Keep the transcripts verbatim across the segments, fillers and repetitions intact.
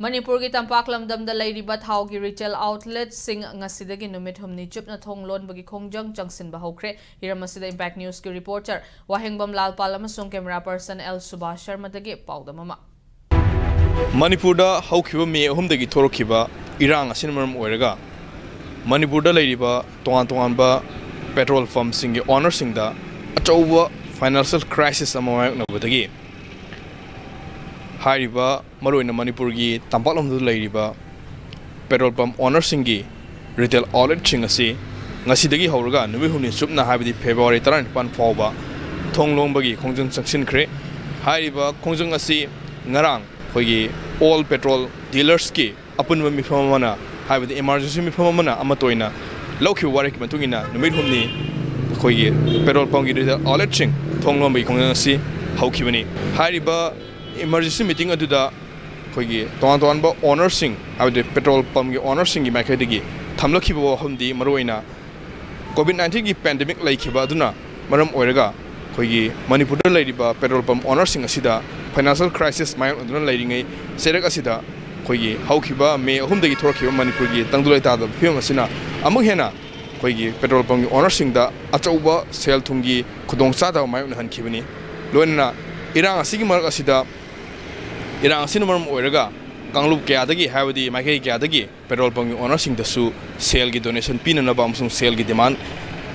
ꯃꯅꯤꯄꯨꯔꯒꯤ ꯇꯝꯄꯥꯛ ꯂꯝꯗꯝꯗ ꯂꯩꯔꯤꯕ ꯊꯥꯎꯒꯤ retail outletꯁꯤꯡ ꯉꯁꯤꯗꯒꯤ ꯅꯨꯃꯤꯠ ꯍꯨꯝꯅꯤ ꯆꯨꯞꯅ ꯊꯣꯡ ꯂꯣꯟꯕꯒꯤ ꯈꯣꯡꯖꯪ ꯆꯪꯁꯤꯟꯕ ꯍꯧꯈ꯭ꯔꯦ꯫ ꯍꯤꯔꯝ ꯑꯁꯤꯗ Impact Newsꯀꯤ reporter ꯋꯥꯍꯦꯡꯕꯝ ꯂꯥꯜꯄꯥꯜ ꯑꯃꯁꯨꯡ camera person L ꯁꯨꯕꯥꯁ ꯁꯔꯃꯗꯒꯤ ꯄꯥꯎꯗꯝ ꯑꯃ꯫ ꯃꯅꯤꯄꯨꯔꯗ ꯍꯧꯈꯤꯕ ꯃꯦ ꯑꯍꯨꯝꯗꯒꯤ ꯊꯣꯔꯛꯈꯤꯕ ꯏꯔꯥꯡ ꯑꯁꯤꯅ ꯃꯔꯝ ꯑꯣꯏꯔꯒ ꯃꯅꯤꯄꯨꯔꯗ ꯂꯩꯔꯤꯕ ꯇꯣꯉꯥꯟ ꯇꯣꯉꯥꯟꯕ petrol pumpꯁꯤꯡꯒꯤ ownerꯁꯤꯡꯗ ꯑꯆꯧꯕ financial crisis ꯑꯃ ꯃꯥꯌꯣꯛꯅꯕꯗꯒꯤ ꯍꯥꯏꯔꯤꯕ ꯃꯔꯨꯑꯣꯏꯅ ꯃꯅꯤꯄꯨꯔꯒꯤ ꯇꯝꯄꯥꯛ ꯂꯝꯗꯝꯗ ꯂꯩꯔꯤꯕ petrol pump ownerꯁꯤꯡꯒꯤ retail outletꯁꯤꯡ ꯑꯁꯤ ꯉꯁꯤꯗꯒꯤ ꯍꯧꯔꯒ ꯅꯨꯃꯤꯠ ꯍꯨꯝꯅꯤ ꯆꯨꯞꯅ, ꯍꯥꯏꯕꯗꯤ February ꯇꯔꯥꯅꯤꯄꯥꯟ ꯐꯥꯎꯕ ꯊꯣꯡ ꯂꯣꯟꯕꯒꯤ ꯈꯣꯡꯖꯪ ꯆꯪꯁꯤꯟꯈ꯭ꯔꯦ꯫ ꯍꯥꯏꯔꯤꯕ ꯈꯣꯡꯖꯪ ꯑꯁꯤ ꯉꯔꯥꯡ ꯑꯩꯈꯣꯏꯒꯤ all petrol dealersꯀꯤ ꯑꯄꯨꯟꯕ ꯃꯤꯐꯝ ꯑꯃꯅ, ꯍꯥꯏꯕꯗꯤ emergency ꯃꯤꯐꯝ ꯑꯃꯅ ꯑꯃꯠꯇ ꯑꯣꯏꯅ ꯂꯧꯈꯤꯕ ꯋꯥꯔꯦꯞꯀꯤ ꯃꯇꯨꯡ ꯏꯟꯅ ꯅꯨꯃꯤꯠ ꯍꯨꯝꯅꯤ ꯑꯩꯈꯣꯏꯒꯤ petrol pumpꯀꯤ retail outletꯁꯤꯡ ꯊꯣꯡ ꯂꯣꯟꯕꯒꯤ ꯈꯣꯡꯖꯪ ꯑꯁꯤ ꯍꯧꯈꯤꯕꯅꯤ꯫ ꯍꯥꯏꯔꯤꯕ emergency meeting ꯑꯗꯨꯗ ꯑꯩꯈꯣꯏꯒꯤ ꯇꯣꯉꯥꯟ ꯇꯣꯉꯥꯟꯕ ownerꯁꯤꯡ, ꯍꯥꯏꯕꯗꯤ petrol pumpꯀꯤ ownerꯁꯤꯡꯒꯤ ꯃꯥꯏꯀꯩꯗꯒꯤ ꯊꯝꯂꯛꯈꯤꯕ ꯋꯥꯐꯝꯗꯤ ꯃꯔꯨꯑꯣꯏꯅ COVID nineteenꯒꯤ pandemic ꯂꯩꯈꯤꯕ ꯑꯗꯨꯅ ꯃꯔꯝ ꯑꯣꯏꯔꯒ ꯑꯩꯈꯣꯏꯒꯤ ꯃꯅꯤꯄꯨꯔꯗ ꯂꯩꯔꯤꯕ petrol pump ownerꯁꯤꯡ ꯑꯁꯤꯗ financial crisis ꯃꯥꯌꯣꯛꯅꯗꯨꯅ ꯂꯩꯔꯤꯉꯩ ꯆꯩꯔꯛ ꯑꯁꯤꯗ ꯑꯩꯈꯣꯏꯒꯤ ꯍꯧꯈꯤꯕ ꯃꯦ ꯑꯍꯨꯝꯗꯒꯤ ꯊꯣꯔꯛꯈꯤꯕ ꯃꯅꯤꯄꯨꯔꯒꯤ ꯇꯪꯗꯨ ꯂꯩꯇꯥꯗꯕ ꯐꯤꯕꯝ ꯑꯁꯤꯅ ꯑꯃꯨꯛ ꯍꯦꯟꯅ ꯑꯩꯈꯣꯏꯒꯤ petrol pumpꯀꯤ ownerꯁꯤꯡꯗ ꯑꯆꯧꯕ ꯁꯦꯜ ꯊꯨꯝꯒꯤ ꯈꯨꯗꯣꯡꯆꯥꯗꯕ ꯃꯥꯌꯣꯛꯅꯍꯟꯈꯤꯕꯅꯤ꯫ ꯂꯣꯏꯅꯅ ꯏꯔꯥꯡ ꯑꯁꯤꯒꯤ ꯃꯔꯛ ꯑꯁꯤꯗ, ꯏꯔꯥꯡ ꯑꯁꯤꯅ ꯃꯔꯝ ꯑꯣꯏꯔꯒ ꯀꯥꯡꯂꯨꯞ ꯀꯌꯥꯗꯒꯤ, ꯍꯥꯏꯕꯗꯤ ꯃꯥꯏꯀꯩ ꯀꯌꯥꯗꯒꯤ petrol pumpꯀꯤ ownerꯁꯤꯡꯗꯁꯨ ꯁꯦꯜꯒꯤ donation ꯄꯤꯅꯅꯕ ꯑꯃꯁꯨꯡ ꯁꯦꯜꯒꯤ demand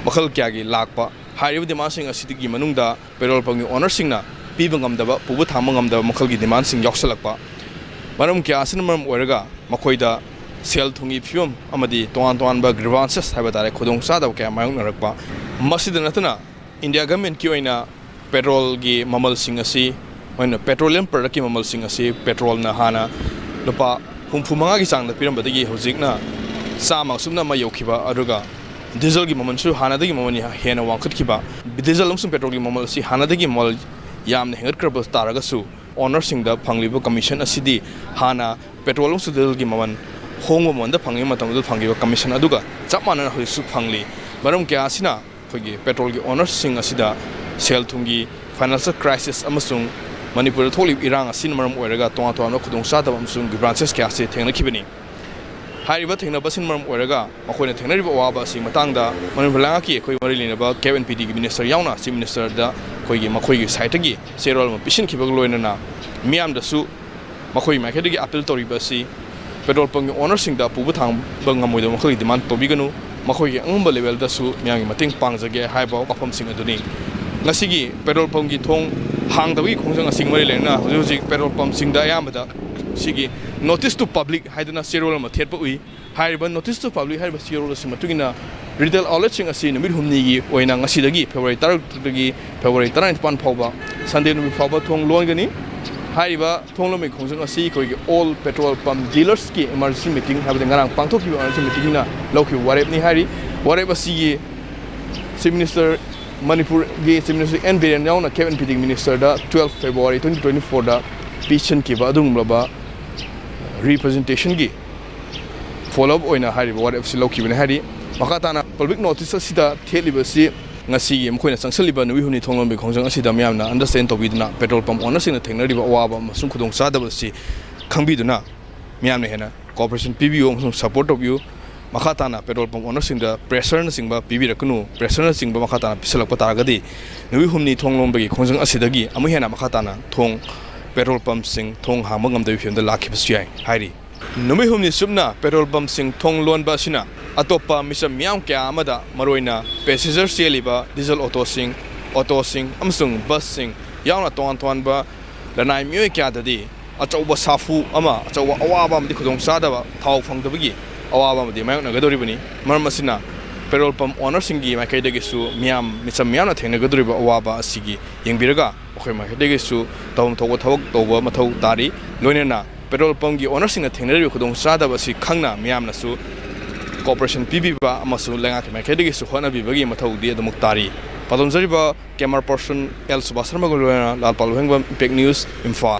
ꯃꯈꯜ ꯀꯌꯥꯒꯤ ꯂꯥꯛꯄ꯫ ꯍꯥꯏꯔꯤꯕ demandꯁꯤꯡ ꯑꯁꯤꯒꯤ ꯃꯅꯨꯡꯗ petrol pumpꯀꯤ ownerꯁꯤꯡꯅ ꯄꯤꯕ ꯉꯝꯗꯕ, ꯄꯨꯕ ꯊꯥꯡꯕ ꯉꯝꯗꯕ ꯃꯈꯜꯒꯤ demandꯁꯤꯡ ꯌꯥꯎꯁꯜꯂꯛꯄ꯫ ꯃꯔꯝ ꯀꯌꯥ ꯑꯁꯤꯅ ꯃꯔꯝ ꯑꯣꯏꯔꯒ ꯃꯈꯣꯏꯗ ꯁꯦꯜ ꯊꯨꯝꯒꯤ ꯐꯤꯕꯝ ꯑꯃꯗꯤ ꯇꯣꯉꯥꯟ ꯇꯣꯉꯥꯟꯕ grievances ꯍꯥꯏꯕ ꯇꯥꯔꯦ, ꯈꯨꯗꯣꯡꯆꯥꯗꯕ ꯀꯌꯥ ꯃꯥꯌꯣꯛꯅꯔꯛꯄ꯫ ꯃꯁꯤꯗ ꯅꯠꯇꯅ India governmentꯀꯤ ꯑꯣꯏꯅ petrolꯒꯤ ꯃꯃꯜꯁꯤꯡ ꯑꯁꯤ, ꯑꯣꯏꯅ petroleum productꯀꯤ ꯃꯃꯜꯁꯤꯡ ꯑꯁꯤ petrolꯅ ꯍꯥꯟꯅ ꯂꯨꯄꯥ ꯍꯨꯝꯐꯨ ꯃꯉꯥꯒꯤ ꯆꯥꯡꯗ ꯄꯤꯔꯝꯕꯗꯒꯤ ꯍꯧꯖꯤꯛꯅ ꯆꯥꯝꯃ ꯑꯁꯨꯝꯅ ꯑꯃ ꯌꯧꯈꯤꯕ, ꯑꯗꯨꯒ dieselꯒꯤ ꯃꯃꯜꯁꯨ ꯍꯥꯟꯅꯗꯒꯤ ꯃꯃꯜ ꯍꯦꯟꯅ ꯋꯥꯡꯈꯠꯈꯤꯕ꯫ Diesel ꯑꯃꯁꯨꯡ petrolꯒꯤ ꯃꯃꯜ ꯑꯁꯤ ꯍꯥꯟꯅꯗꯒꯤ ꯃꯃꯜ ꯌꯥꯝꯅ ꯍꯦꯟꯒꯠꯈ꯭ꯔꯕ ꯇꯥꯔꯒꯁꯨ, ownerꯁꯤꯡꯗ ꯐꯪꯂꯤꯕ commission ꯑꯁꯤꯗꯤ ꯍꯥꯟꯅ petrol ꯑꯃꯁꯨꯡ dieselꯒꯤ ꯃꯃꯜ ꯍꯣꯡꯕ ꯃꯃꯜꯗ ꯐꯪꯂꯤꯕ ꯃꯇꯝꯗꯨꯗ ꯐꯪꯈꯤꯕ commission ꯑꯗꯨꯒ ꯆꯞ ꯃꯥꯟꯅꯅ ꯍꯧꯖꯤꯛꯁꯨ ꯐꯪꯂꯤ꯫ ꯃꯔꯝ ꯀꯌꯥ ꯑꯁꯤꯅ ꯑꯩꯈꯣꯏꯒꯤ petrolꯒꯤ ownerꯁꯤꯡ ꯑꯁꯤꯗ ꯁꯦꯜ ꯊꯨꯝꯒꯤ financial crisis ꯑꯃꯁꯨꯡ ꯃꯅꯤꯄꯨꯔꯗ ꯊꯣꯛꯂꯤꯕ ꯏꯔꯥꯡ ꯑꯁꯤꯅ ꯃꯔꯝ ꯑꯣꯏꯔꯒ ꯇꯣꯉꯥꯟ ꯇꯣꯉꯥꯟꯕ ꯈꯨꯗꯣꯡꯆꯥꯗꯕ ꯑꯃꯁꯨꯡ grievances ꯀꯌꯥ ꯑꯁꯤ ꯊꯦꯡꯅꯈꯤꯕꯅꯤ꯫ ꯍꯥꯏꯔꯤꯕ ꯊꯦꯡꯅꯕꯁꯤꯅ ꯃꯔꯝ ꯑꯣꯏꯔꯒ ꯃꯈꯣꯏꯅ ꯊꯦꯡꯅꯔꯤꯕ ꯑꯋꯥꯕ ꯑꯁꯤ ꯃꯇꯥꯡꯗ ꯃꯅꯤꯄꯨꯔ ꯂꯩꯉꯥꯛꯀꯤ ꯑꯩꯈꯣꯏ ꯃꯔꯤ ꯂꯩꯅꯕ ꯀꯦꯞ ꯑꯦꯟ ꯄꯤ ꯗꯤꯒꯤ ꯃꯤꯅꯤꯁꯇꯔ ꯌꯥꯎꯅ ꯆꯤꯐ ꯃꯤꯅꯤꯁꯇꯔꯗ ꯑꯩꯈꯣꯏꯒꯤ ꯃꯈꯣꯏꯒꯤ ꯁꯥꯏꯠꯇꯒꯤ ꯆꯦꯔꯣꯜ ꯑꯃ ꯄꯤꯁꯤꯟꯈꯤꯕꯒ ꯂꯣꯏꯅꯅ ꯃꯤꯌꯥꯝꯗꯁꯨ ꯃꯈꯣꯏꯒꯤ ꯃꯥꯏꯀꯩꯗꯒꯤ ꯑꯥꯄꯤꯜ ꯇꯧꯔꯤꯕ ꯑꯁꯤ ꯄꯦꯇ꯭ꯔꯣꯜ ꯄꯝꯒꯤ ꯑꯣꯅꯔꯁꯤꯡꯗ ꯄꯨꯕ ꯊꯥꯡꯕ ꯉꯝꯃꯣꯏꯗꯕ ꯃꯈꯜꯒꯤ ꯗꯤꯃꯥꯟ ꯇꯧꯕꯤꯒꯅꯨ, ꯃꯈꯣꯏꯒꯤ ꯑꯉꯝꯕ ꯂꯦꯚꯦꯜꯗꯁꯨ ꯃꯤꯌꯥꯝꯒꯤ ꯃꯇꯦꯡ ꯄꯥꯡꯖꯒꯦ ꯍꯥꯏꯕ ꯋꯥꯐꯝꯁꯤꯡ ꯑꯗꯨꯅꯤ꯫ ꯉꯁꯤꯒꯤ ꯄꯦꯇ꯭ꯔꯣꯜ ꯄꯝꯒꯤ ꯊꯣꯡ ꯍꯥꯡꯗꯕꯒꯤ ꯈꯣꯡꯖꯪ ꯑꯁꯤꯒ ꯃꯔꯤ ꯂꯩꯅꯅ ꯍꯧꯖꯤꯛ ꯍꯧꯖꯤꯛ ꯄꯦꯇ꯭ꯔꯣꯜ ꯄꯝꯁꯤꯡꯗ ꯑꯌꯥꯝꯕꯗ ꯁꯤꯒꯤ notice to public ꯍꯥꯏꯗꯨꯅ ꯆꯦꯔꯣꯜ ꯑꯃ ꯊꯦꯠꯄ ꯎꯏ꯫ ꯍꯥꯏꯔꯤꯕ notice to public ꯍꯥꯏꯔꯤꯕ ꯆꯦꯔꯣꯜ ꯑꯁꯤ ꯃꯇꯨꯡ ꯏꯟꯅ ꯔꯤꯇꯦꯜ ꯑꯥꯎꯠꯂꯦꯠꯁꯤꯡ ꯑꯁꯤ ꯅꯨꯃꯤꯠ ꯍꯨꯝꯅꯤꯒꯤ ꯑꯣꯏꯅ ꯉꯁꯤꯗꯒꯤ ꯐꯦꯕ꯭ꯔꯨꯋꯥꯔꯤ ꯇꯔꯥꯇꯔꯨꯛꯇꯒꯤ ꯐꯦꯕ꯭ꯔꯨꯋꯥꯔꯤ ꯇꯔꯥꯅꯤꯄꯥꯟ ꯐꯥꯎꯕ ꯁꯟꯗꯦ ꯅꯨꯃꯤꯠ ꯐꯥꯎꯕ ꯊꯣꯡ ꯂꯣꯟꯒꯅꯤ꯫ ꯍꯥꯏꯔꯤꯕ ꯊꯣꯡ ꯂꯣꯟꯕꯒꯤ ꯈꯣꯡꯖꯪ ꯑꯁꯤ ꯑꯩꯈꯣꯏꯒꯤ all petrol pump dealersꯀꯤ emergency meeting ꯍꯥꯏꯕꯗꯤ ꯉꯔꯥꯡ ꯄꯥꯡꯊꯣꯛꯈꯤꯕ emergency meetingꯅ ꯂꯧꯈꯤꯕ ꯋꯥꯔꯦꯞꯅꯤ ꯍꯥꯏꯔꯤ꯫ ꯋꯥꯔꯦꯞ ꯑꯁꯤꯒꯤ ꯆꯤꯐ ꯃꯤꯅꯤꯁꯇꯔ, ꯃꯅꯤꯄꯨꯔꯒꯤ ꯆꯤꯐ ꯃꯤꯅꯤꯁꯇꯔ ꯑꯦꯟ ꯕꯤꯔꯦꯟ ꯌꯥꯎꯅ ꯀꯦꯞ ꯑꯦꯟ ꯄꯤ ꯗꯤꯒꯤ ꯃꯤꯅꯤꯁꯇꯔꯗ twelve February twenty twenty fourꯗ ꯄꯤꯁꯤꯟꯈꯤꯕ ꯑꯗꯨꯒꯨꯝꯂꯕ representationꯒꯤ follow up ꯑꯣꯏꯅ ꯍꯥꯏꯔꯤꯕ ꯋꯥꯔꯦꯞ ꯑꯁꯤ ꯂꯧꯈꯤꯕꯅꯤ ꯍꯥꯏꯔꯤ꯫ ꯃꯈꯥ ꯇꯥꯅ public notice ꯑꯁꯤꯗ ꯊꯦꯠꯂꯤꯕ ꯑꯁꯤ ꯉꯁꯤꯒꯤ ꯃꯈꯣꯏꯅ ꯆꯪꯁꯤꯜꯂꯤꯕ ꯅꯨꯃꯤꯠ ꯍꯨꯝꯅꯤ ꯊꯣꯡ ꯂꯣꯟꯕꯒꯤ ꯈꯣꯡꯖꯪ ꯑꯁꯤꯗ ꯃꯤꯌꯥꯝꯅ understand ꯇꯧꯕꯤꯗꯨꯅ ꯄꯦꯇ꯭ꯔꯣꯜ ꯄꯝ ꯑꯣꯅꯔꯁꯤꯡꯅ ꯊꯦꯡꯅꯔꯤꯕ ꯑꯋꯥꯕ ꯑꯃꯁꯨꯡ ꯈꯨꯗꯣꯡꯆꯥꯗꯕ ꯑꯁꯤ ꯈꯪꯕꯤꯗꯨꯅ ꯃꯤꯌꯥꯝꯅ ꯍꯦꯟꯅ cooperation ꯄꯤꯕꯤꯌꯨ ꯑꯃꯁꯨꯡ support ꯇꯧꯕꯤꯌꯨ꯫ ꯃꯈꯥ ꯇꯥꯅ ꯄꯦꯇ꯭ꯔꯣꯜ ꯄꯝ ꯑꯣꯅꯔꯁꯤꯡꯗ pressureꯅꯆꯤꯡꯕ ꯄꯤꯕꯤꯔꯛꯀꯅꯨ꯫ Pressureꯅꯆꯤꯡꯕ ꯃꯈꯥ ꯇꯥꯅ ꯄꯤꯁꯜꯂꯛꯄ ꯇꯥꯔꯒꯗꯤ ꯅꯨꯃꯤꯠ ꯍꯨꯝꯅꯤ ꯊꯣꯡ ꯂꯣꯟꯕꯒꯤ ꯈꯣꯡꯖꯪ ꯑꯁꯤꯗꯒꯤ ꯑꯃꯨꯛ ꯍꯦꯟꯅ ꯃꯈꯥ ꯇꯥꯅ ꯊꯣꯡ, ꯄꯦꯇ꯭ꯔꯣꯜ ꯄꯝꯁꯤꯡ ꯊꯣꯡ ꯍꯥꯡꯕ ꯉꯝꯗꯕꯒꯤ ꯐꯤꯕꯝꯗ ꯂꯥꯛꯈꯤꯕꯁꯨ ꯌꯥꯏ ꯍꯥꯏꯔꯤ꯫ ꯅꯨꯃꯤꯠ ꯍꯨꯝꯅꯤ ꯆꯨꯞꯅ ꯄꯦꯇ꯭ꯔꯣꯜ ꯄꯝꯁꯤꯡ ꯊꯣꯡ ꯂꯣꯟꯕ ꯑꯁꯤꯅ ꯑꯇꯣꯞꯄ ꯃꯤꯆꯝ ꯃꯤꯌꯥꯝ ꯀꯌꯥ ꯑꯃꯗ, ꯃꯔꯨꯑꯣꯏꯅ passenger ꯆꯦꯜꯂꯤꯕ ꯗꯤꯖꯜ ꯑꯣꯇꯣꯁꯤꯡ, ꯑꯣꯇꯣꯁꯤꯡ ꯑꯃꯁꯨꯡ ꯕꯁꯁꯤꯡ ꯌꯥꯎꯅ ꯇꯣꯉꯥꯟ ꯇꯣꯉꯥꯟꯕ ꯂꯅꯥꯏ ꯃꯤꯑꯣꯏ ꯀꯌꯥꯗꯗꯤ ꯑꯆꯧꯕ ꯁꯥꯐꯨ ꯑꯃ, ꯑꯆꯧꯕ ꯑꯋꯥꯕ ꯑꯃꯗꯤ ꯈꯨꯗꯣꯡꯆꯥꯗꯕ ꯊꯥꯎ ꯐꯪꯗꯕꯒꯤ ꯑꯋꯥꯕ ꯑꯃꯗꯤ ꯃꯥꯌꯣꯛꯅꯒꯗꯧꯔꯤꯕꯅꯤ꯫ ꯃꯔꯝ ꯑꯁꯤꯅ ꯄꯦꯇ꯭ꯔꯣꯜ ꯄꯝ ꯑꯣꯅꯔꯁꯤꯡꯒꯤ ꯃꯥꯏꯀꯩꯗꯒꯤꯁꯨ ꯃꯤꯌꯥꯝ, ꯃꯤꯆꯝ ꯃꯤꯌꯥꯝꯅ ꯊꯦꯡꯅꯒꯗꯧꯔꯤꯕ ꯑꯋꯥꯕ ꯑꯁꯤꯒꯤ ꯌꯦꯡꯕꯤꯔꯒ ꯃꯈꯣꯏ ꯃꯥꯏꯀꯩꯗꯒꯤꯁꯨ ꯇꯧꯐꯝ ꯊꯣꯛꯄ ꯊꯕꯛ ꯇꯧꯕ ꯃꯊꯧ ꯇꯥꯔꯤ꯫ ꯂꯣꯏꯅꯅ ꯄꯦꯇ꯭ꯔꯣꯜ ꯄꯝꯒꯤ ꯑꯣꯅꯔꯁꯤꯡꯅ ꯊꯦꯡꯅꯔꯤꯕ ꯈꯨꯗꯣꯡꯆꯥꯗꯕ ꯑꯁꯤ ꯈꯪꯅ ꯃꯤꯌꯥꯝꯅꯁꯨ cooperation ꯄꯤꯕꯤꯕ ꯑꯃꯁꯨꯡ ꯂꯩꯉꯥꯛꯀꯤ ꯃꯥꯏꯀꯩꯗꯒꯤꯁꯨ ꯍꯣꯠꯅꯕꯤꯕꯒꯤ ꯃꯊꯧꯗꯤ ꯑꯗꯨꯃꯛ ꯇꯥꯔꯤ꯫ ꯄꯥꯎꯗꯝꯖꯔꯤꯕ camera person ꯑꯦꯜ ꯁꯨꯕꯥꯁ ꯁꯔꯃꯒ ꯂꯣꯏꯅꯅ ꯂꯥꯜꯄꯥꯜ ꯋꯥꯍꯦꯡꯕꯝ, Impact News, ꯏꯝꯐꯥꯜ꯫